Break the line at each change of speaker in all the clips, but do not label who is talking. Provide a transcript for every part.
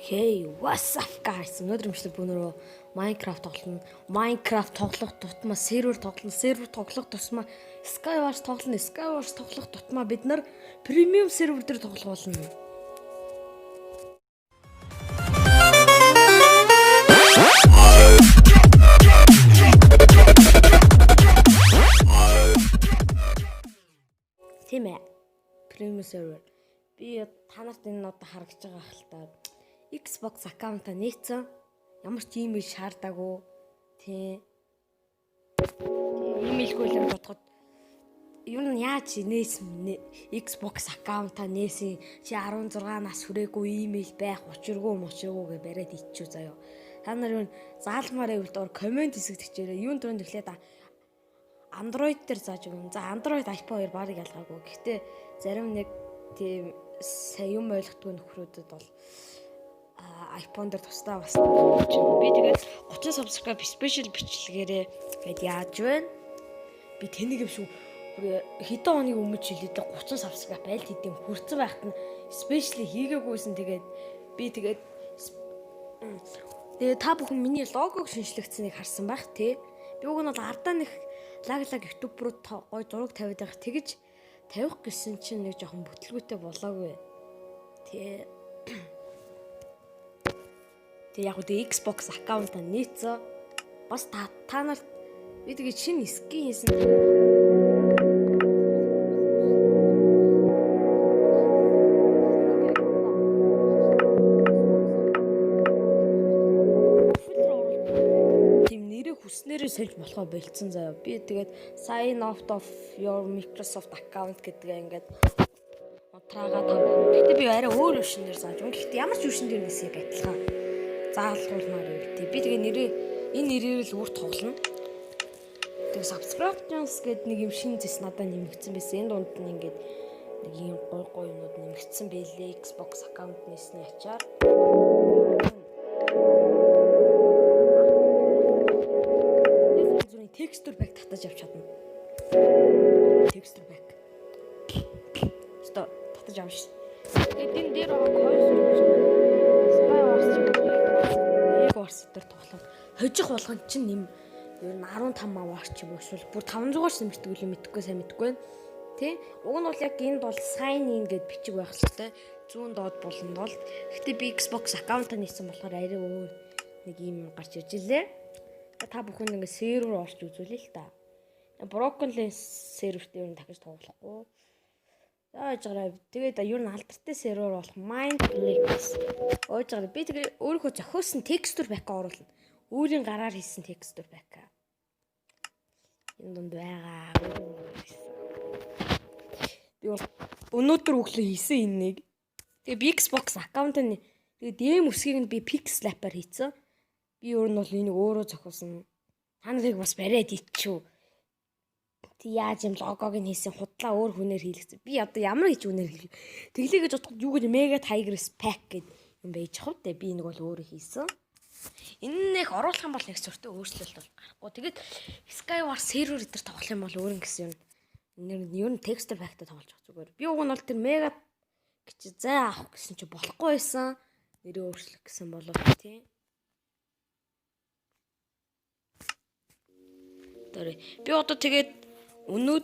Hey, what's up, guys? Өнөөдөр имжлэг бүүнөрөө Minecraft тоглоно. Minecraft тоглох тутмаа сервер тоглоно. Сервер тоглох тусмаа Skywars тоглоно. Skywars тоглох тутмаа бид нар премиум сервер дээр тоглох болно. Тийм ээ. Премиум сервер. Би та нарт энэ одоо харагдаж байгаа хэл та. Xbox аккаунтаа нээсэн. Ямар ч имэйл шаардаагүй. Тий. Имэйлгүй л юм бодоход юу нь яаж нээсэн, Xbox аккаунтаа нээсэн, чи 16 нас хүрээгүй, имэйл байх учиргүй мочиргүй гэж бариад ичүү заяо. Та нар юу заалмаар байвал доор комент хэсэгт хичээрээ. Юун түрүүнд эхлээд Android дээр зааж өгнө. За, Android, iPhone хоёр барыг ялгаагүй. Гэхдээ зарим нэг тийм сайн юм ойлгохгүй нөхрүүдэд бол iPhone дээр тусдаа бас чинь. Би тэгээд 30 subscribe special бичлэгээрээ гээд яаж вэ? Би тэнэг юм шүү. Хэдэн хоногийн өмнө жилээд 30 subscribe аль хэдийн хүрсэн байхад нь special хийгээгүйсэн. Тэгээд би тэгээд та бүхэн миний логог шинжлэгдсэнийг харсан байх, тий. Би уг нь бол ардаа нэг лаг лаг YouTube руу гой зураг тавиад байх, тэгэж тавих гэсэн чинь нэг жоохон бүтлгүүтэй болоогүй. Тий. Тэг яг үгүй Xbox аккаунтаа нээцэн. Бас та нарт би тэгээ шинэ skin хийсэн. Тийм нэрээ хүснээрээ сольж болохоо болцсон заяа. Би тэгээд sign out of your Microsoft account гэдгээ ингээд унтраага та бүхэн. Гэтэ би арай өөр version дээр зааж өгнө. Гэхдээ ямар ч version дээр нэс яг адилхан заалгуулмаар байв. Тий. Би тэгээ нэрээ энэ нэрээр л үр тоглоно. Тэгээ subscriptions гэдэг нэг юм шин зэс надад нэмэгдсэн байсан. Энэ дунд нь ингээд нэг юм гой гой юмнууд нэмэгдсэн байлээ. Xbox аккаунт нээсний ачаар. Зүрийн texture pack татаж авч чадна. Texture pack. Өстой татаж авна ш. Тэгээд энэ дээр байгаа coins Skywars ч юм уу Wars дээр тоглоод хожих болгон чинь нэм ер нь 15 маваар ч юм уу, эсвэл бүр 500-аар ч нэмэрдэг үл мэдэхгүй, сайн мэдэхгүй байна. Тэ? Уг нь бол яг энд бол sign in гэд бичиг байх хэрэгтэй. Зүүн доод буланд бол. Гэхдээ би Xbox аккаунтаа нээсэн болохоор арай өөр нэг юм гарч ирж илээ. Та бүхэн ингээ сервер орж үзүүлээ л та. Broken Lens серверт ер нь дахиж тоглохгүй. За, ойж гараа. Тэгээд ер нь алдартай сервер болох Mineplex. Ойж гараа. Би тэгээ өөрийнхөө зохиосон texture pack оруулна. Өөрийн гараар хийсэн texture pack. Энэ дунд байгаа. Би бол өнөөдөр өглөө хийсэн энэнийг. Тэгээ би Xbox аккаунт нь тэгээ DM үсгийг нь би PixelLab-аар хийсэн. Би өөр нь бол энийг өөрөө зохиосон. Та нарыг бас бариад ичүү. Тэг яаж юм логог нь хийсэн, худлаа өөр хүнээр хийлгэсэн. Би одоо ямар хийж үнээр хийлгэ. Тэглээ гэж бодоход юу гэж Mega Tigers Pack гэд юм байж хав тэ. Би энийг бол өөрөө хийсэн. Энэ нэг оруулах юм бол нэг зөртөө өөрчлөлт бол гарахгүй. Тэгээд Skywars сервер дээр тоглох юм бол өөр ингэсэн юм. Нэр нь ер нь texture pack-тай тоглож байгаа зүгээр. Би уг нь бол тэр Mega гэж зай авах гэсэн чи болохгүй байсан. Нэрээ өөрчлөх гэсэн болов, тий. Тэр би одоо тэгээд өнөө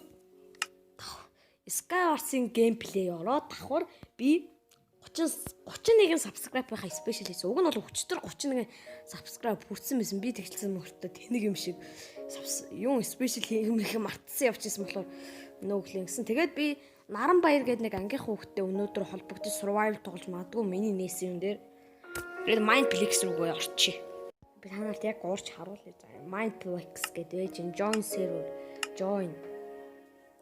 Skywars-ын gameplay ороод давхар би 30 31 subscribe-ийнхаа special хийсэн. Уг нь бол өчтөр 31 subscribe хүрсэн байсан. Би тэгэлсэн мөртөө тэнэг юм шиг юм special хийх юм их мартсан явчихсан болохоор өнөө өглөө гэсэн. Тэгээд би Наран Баяр гэдэг нэг ангийн хүүхдтэй өнөөдөр холбогдож survival тоглож магадгүй миний нээсэн юм дээр. Тэгээд Mineplex рүүгээ орчих. Би та нарт яг уурч харуулъя. За, Mineplex гэдэг байж join server, join.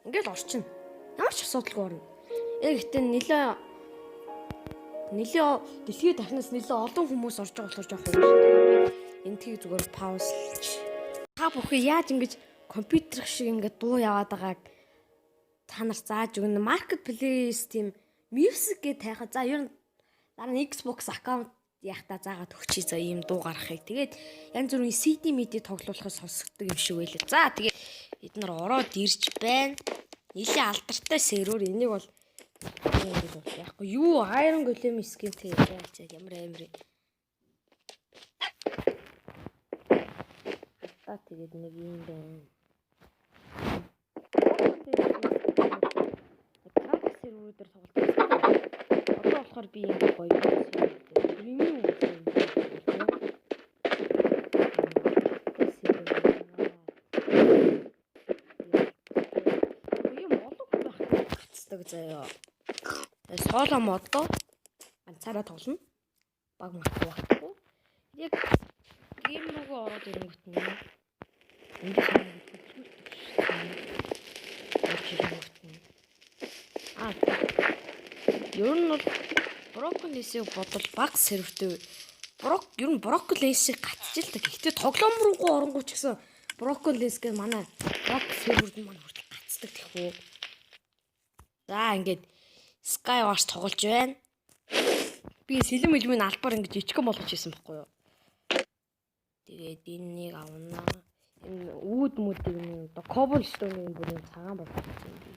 Ингээл орчихно. Ямар ч асуудалгүй орно. Яг гэтээ нилээ нилээ дэлхийд дахнаас нилээ олон хүмүүс орж байгаа болохоор жоох юм шүү дээ. Би энтгийг зүгээр pause лж. Та бүхэн яаж ингэж компьютер шиг ингэ дуу яваад байгааг та нар зааж өгнө. Marketplace тийм music гэж тайхаа. За, ер нь дараа нь Xbox аккаунт яхта заагаад өгчий за ийм дуу гаргахыг. Тэгээд янз бүрийн CD мэд тоглуулахыг сонсогддог юм шиг байлаа. За, тэгээд эднэр ороод ирж байна. Нийлээ алдартай сервер, энийг бол Ингэж бол яахгүй юу Iron Golem skin тэй яаж ямар амар юм. Та тэгээд нэг юм байна. Крафт сервер дээр тоглолт. Одоо болохоор би юм гоё сервер дээр премиум сервер дээр юм олон хүн байх гацдаг заяа. Solo mode оо ганцаараа тоглоно. Баг мах багтахгүй. Яг game рүүгээ ороод ирэнгүүт нь ингээд орж ирэнгүүт нь ер нь бол Broken Lace-ийг бодвол баг сервертэй Брок ер нь Broken Lace-ийг гацчихлаа. Гэхдээ тоглоом руугаа оронгуй ч гэсэн Broken Lace гэх манай Brock серверд нь манай хүртэл гацдаг тэхүү. За ингээд Skywars тоглож байна. Би сэлэм мэлмийн албаар ингэж ичгэн болгож ирсэн байхгүй юу? Тэгээд энэнийг авнаа. Энэ үүд мүдийг нь одоо cobblestone-ыг бүр юм цагаан болгож юм би.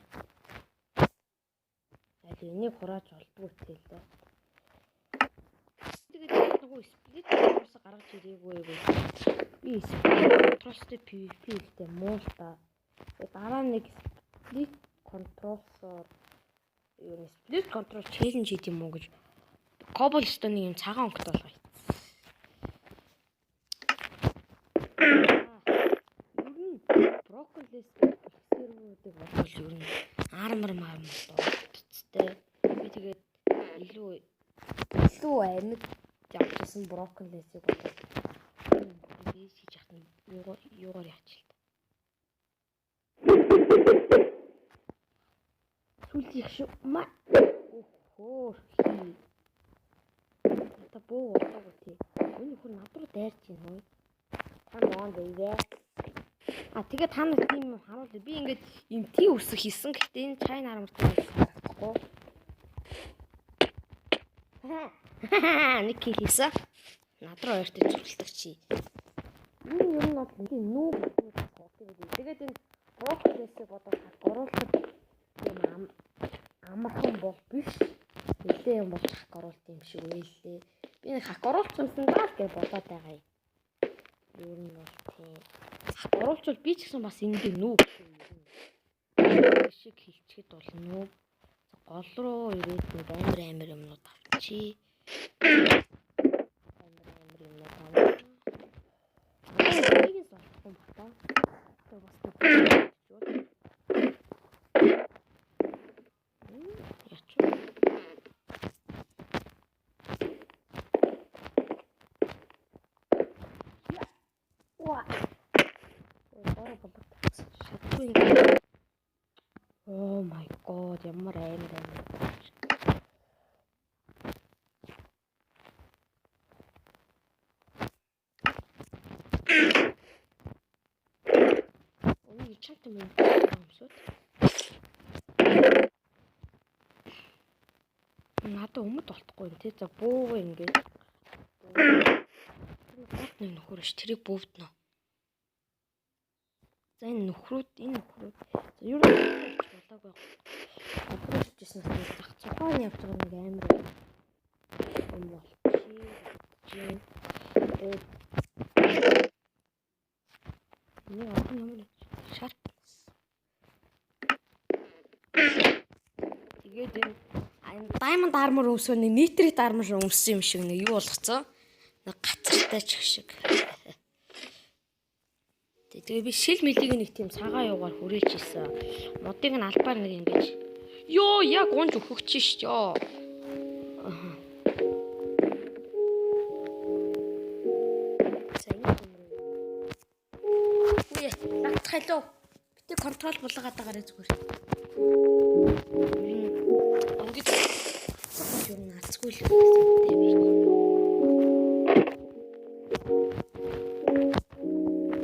Аль энийг хурааж олдгүй л дээ. Тэгээд нөгөө split control гаргаж ирээгүй гэж. Би split control-тэй PvP ихтэй муу л та. Тэгээд дараа нэг split control-оор юу нэг split control challenge хийх юм уу гэж cobblestone-ыг юм цагаан өнгөтэй болгоё. Ер нь Broken Lace гэх серверүүдийг бодвол ер нь armor marmor дурдцтай. Би тэгээд илүү амьд явчихсан Broken Lace-ийг бодвол би хийж яхад нь юугаар яач л та. Сүлжих шүү. Ма. Өхөө. Та бөө болоогүй тий. Энэ нөхөр над руу дайрч байна хөө. Come on baby. А тэгээ та нар тийм юм харуул. Би ингээд юм тий үсэг хийсэн. Гэхдээ энэ China armor харагдахгүй. Нэг kill хийсэн. Над руу ойртой зүрхэлдэг чи. Энэ ер нь бол нэг нүүб тоглох юм. Тэгээд энэ Broken Lace-ийг бодоод оруулахад юм амархан бол биш. Нилээ юм бол hack оруулт юм шиг байлээ. Би нэг hack оруулчихсан даа л гэж бодоод байгаа юм. Ер нь бол тийм. Hack оруулчвал би ч гэсэн бас энэ дээр noob шүү ер нь. Шиг хэлчихэд бол noob. Гол руу ирээд нэг амар амар юмнууд авчи. Амар амар юмнууд аваа. Нэгээс олохгүй юм ба та. Тэгээ бас нэг яач. Уа. Бороо болдог. Шатгүй ингэ. Oh my god, ямар амар амар. Өнөө чант юм өмсөд. Надад өмд болтохгүй юм тий. За буугаа ингээд. Тэр гот нэг нөхөр ш тэрийг бүүвднө. За энэ нөхрүүд энэ нөхрүүд. За ер нь болоогүй. Нөхрөөс иржсэн зах цухаан явж байгаа нэг амар юм болчих. Тэгээд нэг одоо ямар sharp. Тэгээд энэ Diamond armor өмсөө нэг netherite armor өмссөн юм шиг нэг юу болгоцсон. Нэг гацартай ч шиг. Тэгээ би шил мэлийг нэг тийм цагаан юугаар хүрээж исэн. Модыг нь албаар нэг ингэж ёо яг унж өгөх чинь ш ёо. За ингэ юм. Үе, лагтхайлуу. Битээ control булгаад байгаарэ зүгээр. Ингэж цогц юм наацгүй л байсан би.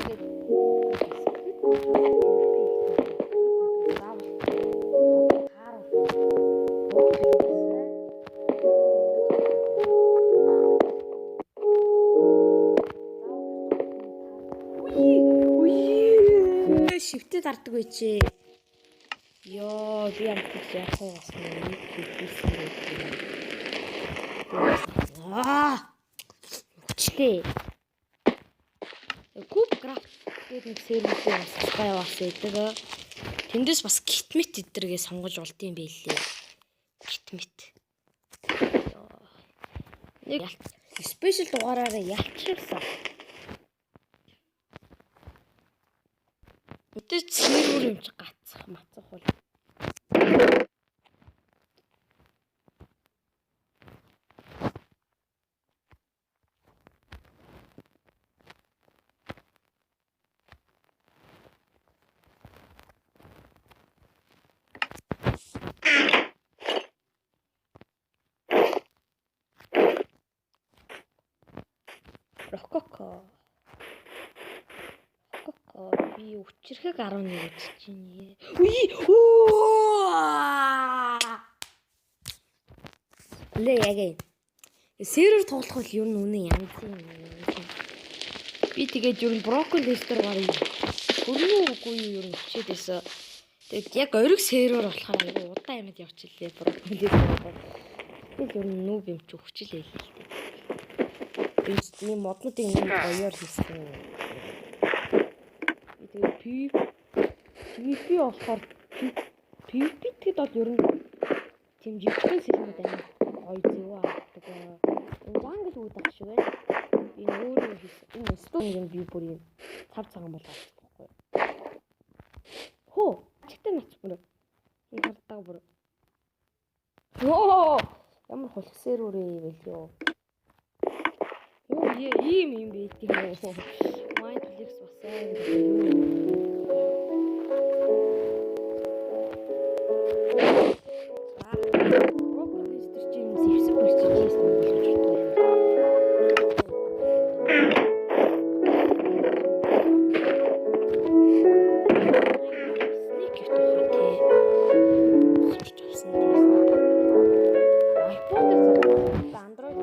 Тэгээд заавал тааруул. Үе, shift ээ дардаг байжээ. Йоо, би ямар ч яах вэ бас нэг хийсэн юм. Аа! Хүчтэй. Куб крафт гэдэг нэг сервертэй бас гай бас идэг. Тэндээс бас китмит эдэргээ сонгож болд юм байлээ. Китмит. Нэг спешиал дугаараараа ялчилсан. Мэдээж сервер юм чи гацах мацах бол. Рококо. Рококо би өчрхэг 11 үзэж байна. Үе! Лээ яг юм. Сервер тоглох бол ер нь үнэн янз юм. Би тэгээд ер нь Broken Tester гарыг хөрнөө үгүй юу ер нь өчөөд байсан. Тэгээд яг ориг сервер болохоор айгу удаан юмд явчихлээ Broken Tester. Тэгэл ер нь нүб юм чи өвчлээ л дээ. Би ийм моднуудыг нэг гоёор хийсэн. Би тэгээд PvP болохоор PvP тэгэд бол ер нь тийм жижигхэн серверүүд амар гоё зөв авдаг. Энэ jungle үүд ах шиг байна. Би өөрөө хийсэн. Энэ студ юм би бүр юм цав цагаан болгоод байхгүй. Хөө, чигтэн нац бүр. Энэ хардаг бүр. Йоо, ямар хулх сервер юм бэ лөө. Юу ийм юм байт юм уу? Mindflix бас амар юу. За, Broken Tester чи юм зэвсэг барьчих хийсэн юм болгож боддог юм. Sneak тухай тий. Сурч авсан тий. iPhone дээр зураг Android.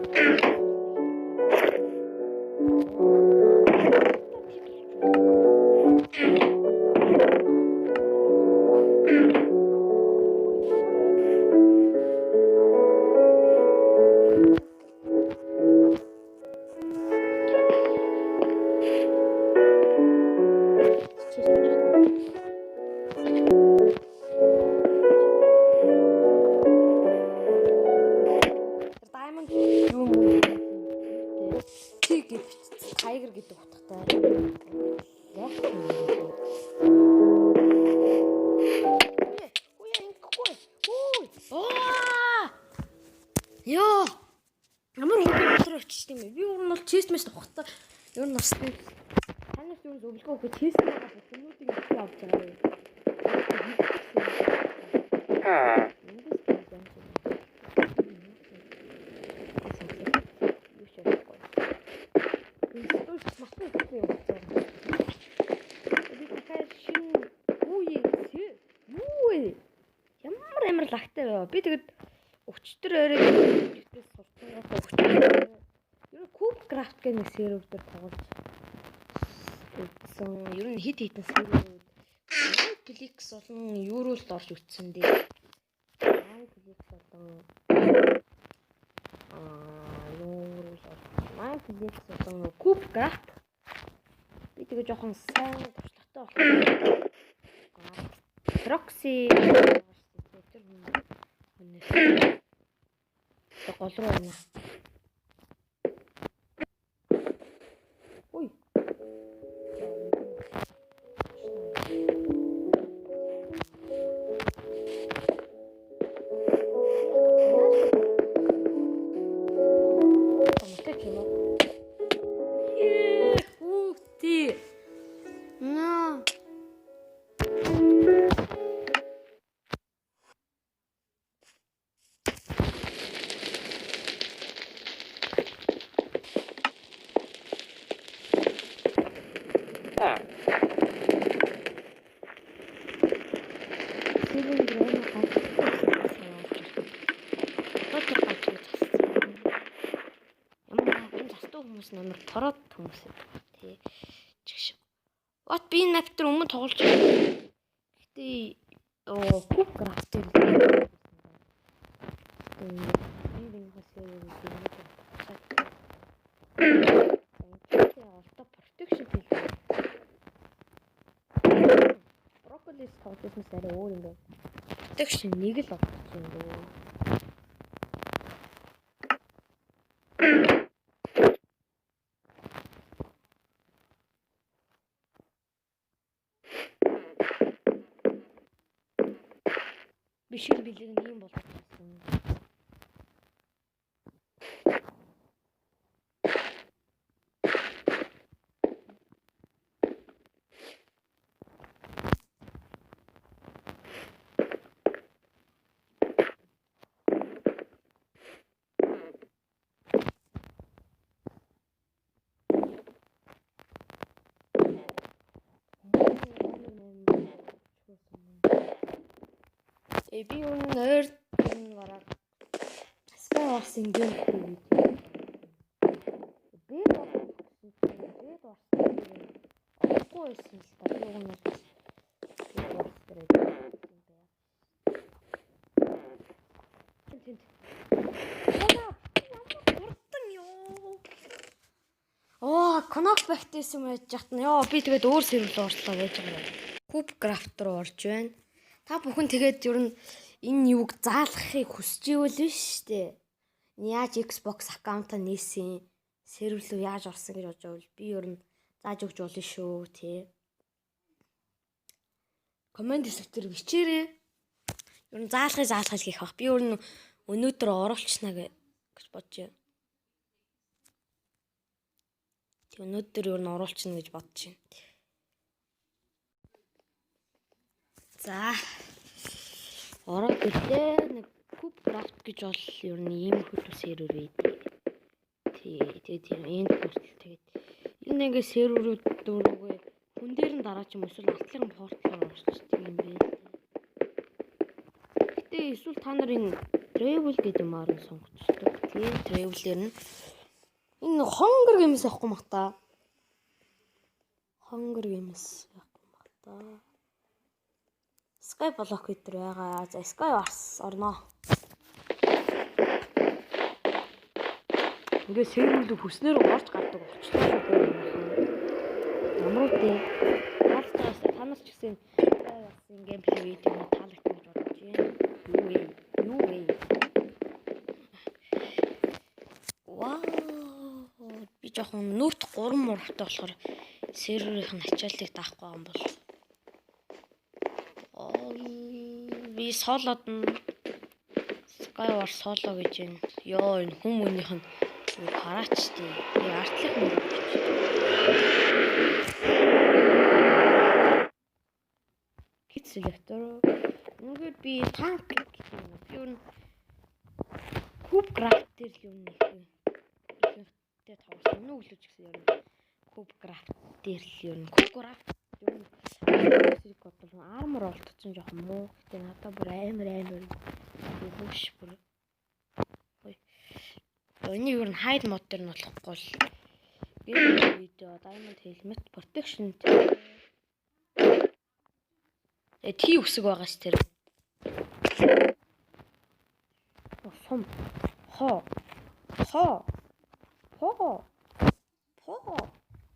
Diamond юу юм бэ? T гэж бичсэн. Tiger гэдэг утгатай. Яг юм. Үе ингэхгүй. Үу. Аа! Йоо. Ямар хөргөн дотор очиж юм бэ? Би өөр нь бол chest мэс тухтаа. Ер нь бас би танаас юу зөвлөгөө өгөх chest байгаа хүмүүсийг ингэ авч байгаа юм. Юу ч ярихгүй. Би математик юм байна. Би дахиад шинэ үе юу вэ? Ямар амар лагтай байв. Би тэгэд өчтөр орой гэртээ сурцсангуудаа өчтөр ер нь Cube Craft гэх нэг сервер дээр тоглож үзсэн. Ер нь хит хитэн серверүүд Netflix болон Eurold орж үтсэн дээ. Netflix болон Eurold орж Netflix болон Cube Craft. Би тэгээ жоохон сайн туршлагатай болохоор Proxy тэр хүнээс гол руу орно. Ой. Томтой юм уу? Хүүхти. Наа. Сэлэн грэн Одоо тэр гаж зассан. Ямар энэ застуу хүмүүс нь амар тороод хүмүүс байдаг тий. Чиг шиг. What би энэ map дээр өмнө тоглож байгаа. Гэтэ Оо, CubeCraft дээр л би серверийг ингэж бодчихсон. Одоо protection хэлээ. Брокколис тоглосноос арай өөр юм байна. Protection нэг л олдсон юм дөө. Би шир бэлэг нь ийм болгочихсон. Би юу нойр энэ бараг Skywars-ын gameplay гэж. Би болсон гэсэн чинь Bed Wars орохгүй байсан л та. Би уг нь бол Bed Wars дээр байсан байх. Тэнд. Яа, ямар хурдан ёо. Оо, Knockback байсан байж хат нь. Ёо, би тэгээд өөр сервер рүү орлоо байж байгаа юм. CubeCraft руу орж байна. Та бүхэн тэгээд ер нь энэ юуг заалгахыг хүсэж ивэл биш үү? Яаж Xbox account-аа нээсэн, сервер рүү яаж орсон гэж бодож байвал би ер нь зааж өгч болно шүү, тий. Comment хэсэг дээр бичээрэй. Ер нь заалгыг заалгах гэх бах. Би ер нь өнөөдөр оруулчихна гэж бодож байна. Тэг өнөөдөр ер нь оруулчихна гэж бодож байна. За. Ороод ирлээ. Нэг CubeCraft гэж бол ер нь ийм хөтөл сервер байдаг. Тий, тэгээ тийм энд хүртэл тэгээд энэ ингээ серверүүд дөрөвгөө хүн дээр нь дараа ч юм эсвэл алтлын portal-оор орчдөг юм байна. Гэтэ эсвэл та нар энэ travel гэдэг юмар нь сонгочдөг. Тийм, travel-ээр нь энэ Hunger Games явахгүй мах та. Hunger Games явахгүй мах та. Sky Block дээр байгаа. За, Sky Wars орно. Ингээ серверлүү хүснээр орж гардаг болчихлоо шүү дээ. Ямар үү? Таалагдаас та нар ч гэсэн Sky Wars-ын gameplay видео таалагдсан гэж бодож байна. Юу вэ? Юу вэ? Вау. Би жоохон нүрт 3 мурагтай болохоор серверийнх нь ачаалтыг даахгүй юм бол би solo-д нь Skywars solo гэж байна. Йоо, энэ хүм мөнийх нь юу хараач тий. Би артлах нь Kit selector. Ингээд би танк гэх юм. Би юу CubeCraft дээр л юм их ихэнхтэй тоглосон. Өнөө өглөөч гэсэн юм. CubeCraft дээр л юм. CubeCraft юм зэрэг бодвол armor олдсон жоохон муу. Гэтэ надад бүр амар амар хөөш бүр. Ой. Энийг ер нь hide mode дээр нь болохгүй л видео diamond helmet protection тий үсэг байгаас тэр. Сум. Хо. Хо. По. По.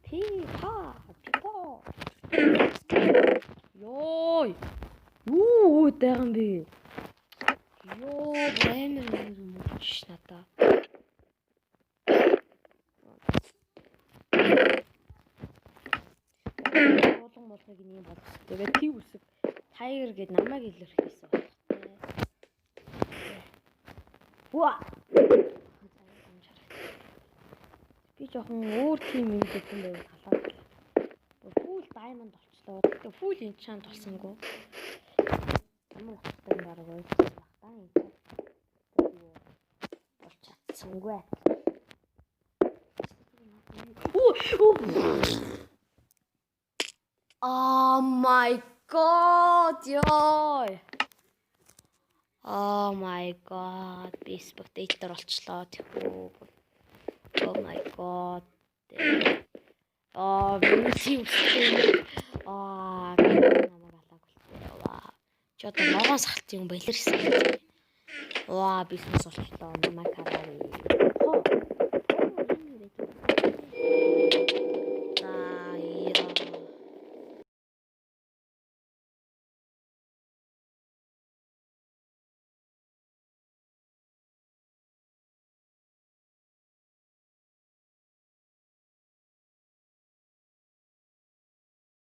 Пи па. Пи по. Йой. Юу үүдээ юм бэ? Йоо, амар амар мөрч надаа. Болгон болгыг юм болгох. Тэгээд төв үсэг Tiger гэд намайг илэрхийлсэн болохтой. Уа. Би жоохон өөр тим юм гэсэн байвал халаад. Full diamond болчлоо. Тэгээ full enchant болсонгүй. Ямар утгатай юм бараг ойлгосон байх та энэ. Болж чадсангүй. Оо. Oh my god, ёо. Oh my god, би spectator болчлоо тэхүү. Oh my god. Аа, би үстэй. Аа, намайг алаагүй л дээ. Ваа. Чи одоо ногоон салт юм балер гэсэн. Ваа, бизнес болчлоо. Намайг хараа.